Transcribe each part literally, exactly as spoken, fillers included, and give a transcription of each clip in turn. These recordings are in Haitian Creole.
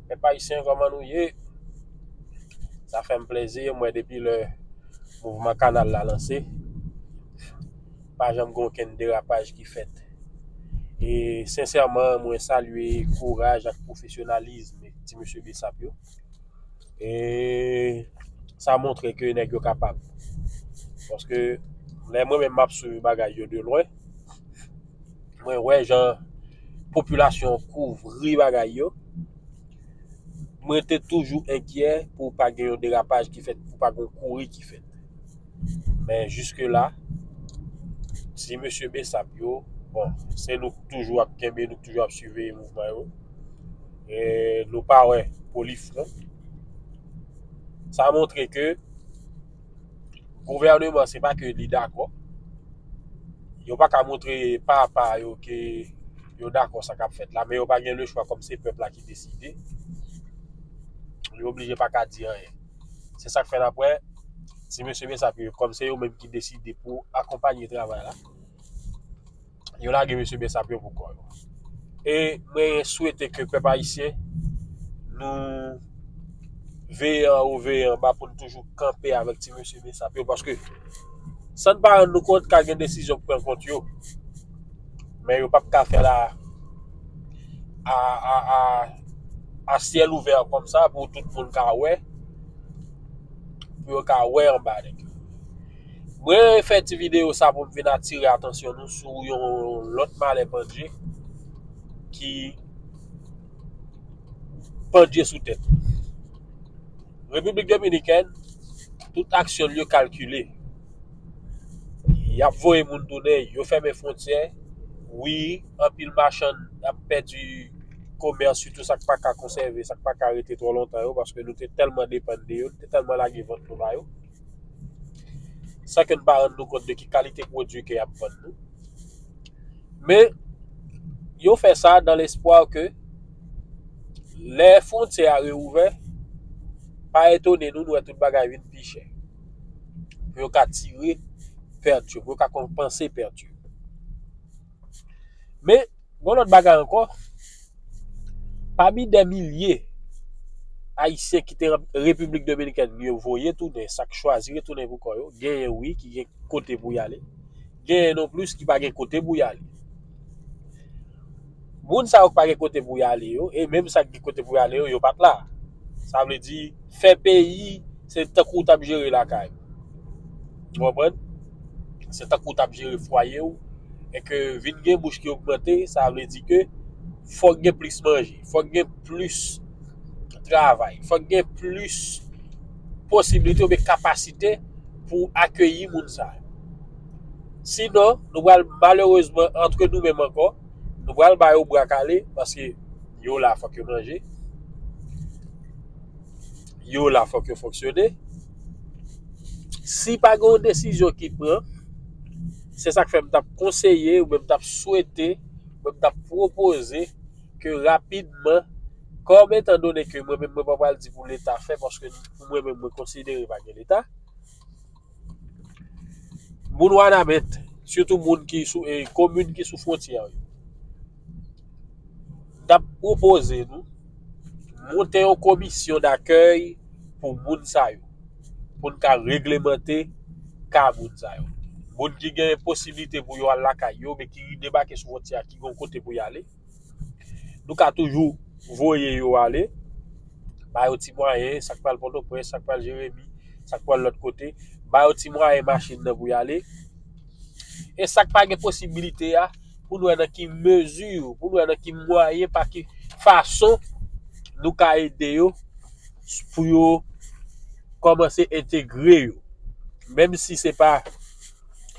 Pèp ayisyen, kòman nou ye? Sa fè m plezi, m wè depi lè mouvman kanal la lanse, pa janm gen okenn derapaj ki fèt. E sensèman, mwen salye kouraj ak pwofesyonalizm ti mesye Besap yo. E sa montre ke nèg yo kapab. Paske lè mwen menm m ap swiv bagay yo de lwen, mwen wè jan popilasyon an kouvri bagay yo. Mwen te toujou enkyè pou pa gen yon derapaj ki fèt, pou pa gen yon kouri ki fèt. Men jiske la, ti mesye Besap yo, bon, se nou k toujou ap kenbe, nou k toujou ap siveye mouvman yo. E nou pa wè polifwon. Sa montre ke gouvèneman, se pa ke li dakò. Yo pa ka montre pa pa yo ke yo dakò sa k ap fèt la, men yo pa gen lechwa kòm se pèp la ki deside. Yo oblije pa ka di anyen. Se sa k fè n ap wè ti mesye Besap yo, kòm se yo menm ki deside pou akonpanye travay la, yo lage mesye Besap yo pou kò yo. E mwen swete ke pèp ayisyen, nou veye anwo, veye anba pou n toujou kanpe avèk ti mesye Besap yo, paske san n pa rann nou kont, ka gen desizyon k pran kont yo. Men yo p ap ka fè l a, a, a, a, a syèl ouvè kòm sa pou tout moun ka wè, pou yo ka wè anba nèg yo. Mwen fè ti videyo sa pou m vin atire atansyon nou sou yon lòt malè pandje ki pandje sou tèt. Repiblik Dominikèn, tout aksyon l yo kalkile. Y ap voye moun tounen, yo fèmen fwontyè. Wi, anpil machann ap pèdi komès, sitou sa k pa ka konsève, sa k pa ka rete twò lontan yo, paske nou te tèlman depann de yo, nou te tèlman lage vant nou ba yo, san ke n pa rann nou kont de ki kalite pwodui ke y ap vann nou. Men, yo fè sa dans l'espoir ke lè fwontyè a reouvè, pa etone nou, nou wè tout bagay vin pi chè. Pou yo ka tire pèt yo, pou yo ka konpanse pèt yo. Men, gon lòt bagay ankò, pami dè milye Ayisyen ki te Repiblik Dominikèn, yo voye tounen, sa k chwazi retounen pou kò yo, genyen wi ki gen kote pou y ale, genyen non plis ki pa gen kote pou y ale. Moun sa yo k pa gen kote pou y ale yo, e menm sa k gen kote pou y ale yo, yo pa t la. Sa vle di, fè peyi, se tankou w t ap jere lakay. Ou konprann? Se tankou w t ap jere fwaye w, e ke vin gen bouch ki ogmante, sa vle di ke fòk gen plis manje, fòk gen plis travay, fòk gen plis posiblite oubyen kapasite pou akeyi moun sa yo. Sinon, nou pral malerezman, antre nou menm ankò, nou pral ba yo bra kale, paske yo la, fòk yo manje. Yo la, fòk yo fonksyone. Si pa gen yon desizyon ki pran, se sa k fè m t ap konseye, oubyen m t ap swete, oubyen m t ap pwopoze ke rapidman, kòm etan done ke mwen menm, mwen pa pral di pou Leta fè, paske pou mwen menm, mwen konsidere pa gen Leta. Moun Wanament, sitou moun ki sou, e, komin ki sou fwontyè yo, m t ap pwopoze nou monte yon komisyon dakèy pou moun sa yo, pou n ka reglemante ka moun sa yo. Moun ki gen posiblite pou yo al lakay yo, men ki debake sou fwontyè a, ki gen yon kote pou y ale, nou ka toujou voye yo ale, ba yo ti mwayen, sa k pral Pòtoprens, sa k pral Jeremi, sa k pral lòt kote, ba yo ti mwayen machin nan pou y ale. E sa k pa gen posibilite a, pou n wè nan ki mezi, pou n wè nan ki mwayen, pa ki fason nou ka ede yo pou yo kòmanse entegre yo. Menm si se pa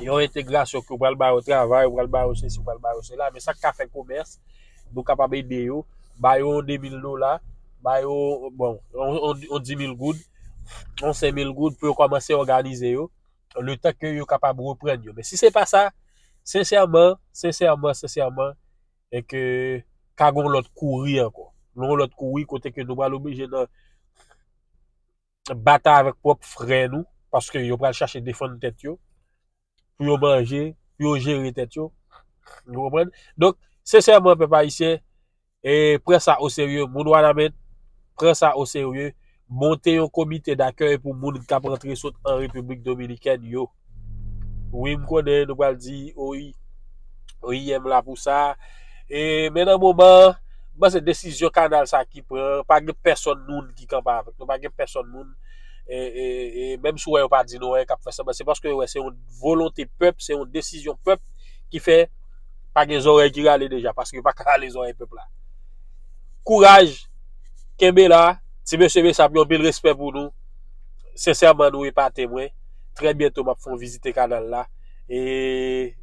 yon entegrasyon ke w pral ba yo travay, w pral ba yo sesi, w pral ba yo sela, men sa k ka fè komès, nou kapab ede yo, ba yo yon de mil dola, ba yo, bon, yon, yon, yon di mil goud, yon senk mil goud pou yo kòmanse òganize yo, letan ke yo kapab reprann yo. Men si se pa sa, sensèman, sensèman, sensèman, e ke ka gon lòt kouri ankò. Nou gon lòt kouri kote ke nou pral oblije nan batay avèk pwòp frè nou, paske yo pral chache defann tèt yo, pou yo manje, pou yo jere tèt yo. Nou konprann? Donk, sensèman, pèp ayisyen, e pran sa oserye, moun Wanament, pran sa o serye, monte yon komite dakèy pou moun k ap rantre sot an Repiblik Dominikèn yo. Wi, m konnen nou pral di, oy, oy, M la pou sa. E, men nan moman, m panse desizyon kanal sa ki pran, pa gen pèsonn moun ki kanpe avèk nou, pa gen pèsonn moun, e, e, e, menm si w wè yo pa di nou anyen k ap fè sanblan, se paske yo wè se yon volonte pèp, se yon desizyon pèp ki fè pa gen zòrèy ki rale deja, paske yo pa ka rale zòrèy pèp la. Kouraj, kenbe la, ti mesye Besap, yon pil respè pou nou. Sensèman, nou epate mwen. Trè byento, m ap fè yon vizite kanal la. E